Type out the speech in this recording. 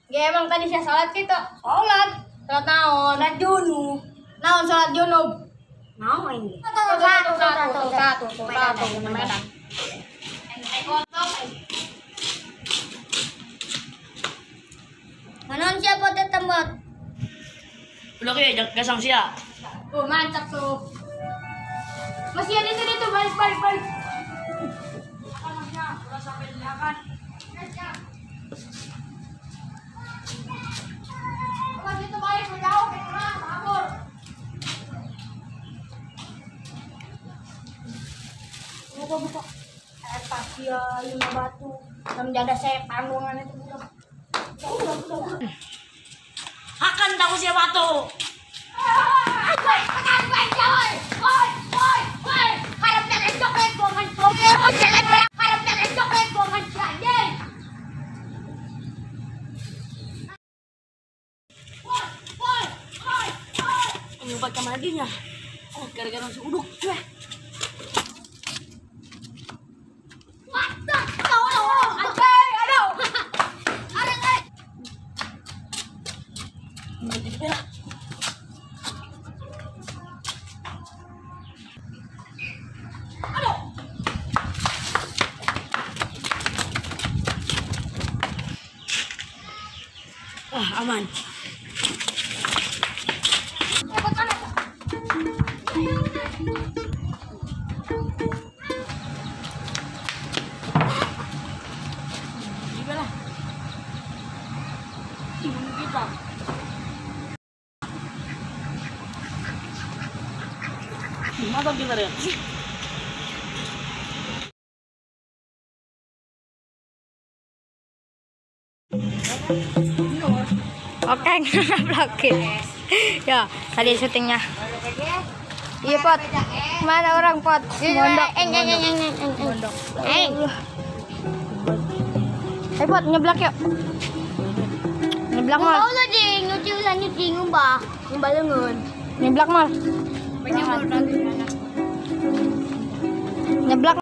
Ya emang tadi saya sholat gitu. Sholat. Sholat naon? Sholat junub. Naon sholat junub? Naon ini? Satu satu satu satu satu. Manon siapa teh tempat? Udah kayak gasang sia. Oh mantap tuh. Masih ada sini tuh balik balik balik. Udah sampai diakan. Buka-buka. Pasti ya 5 batu. Menjaga saya panggungan itu budak. Akan tahu siapa batu. Nyumpat ke mana dia? Oh, gara-gara si uduk. Ah, aman. Mantap kita ya. Oke, ngeblokir. Ya, tadi syutingnya. Iya, Pot. Mana orang, Pot? Mondok. Mondok. Eh, Pot, nyeblak yuk. Nyeblak mal. Mau tadi nyuci nyuci ngumbah, ngumbah lengan. Nyeblak mal. Nyeblak.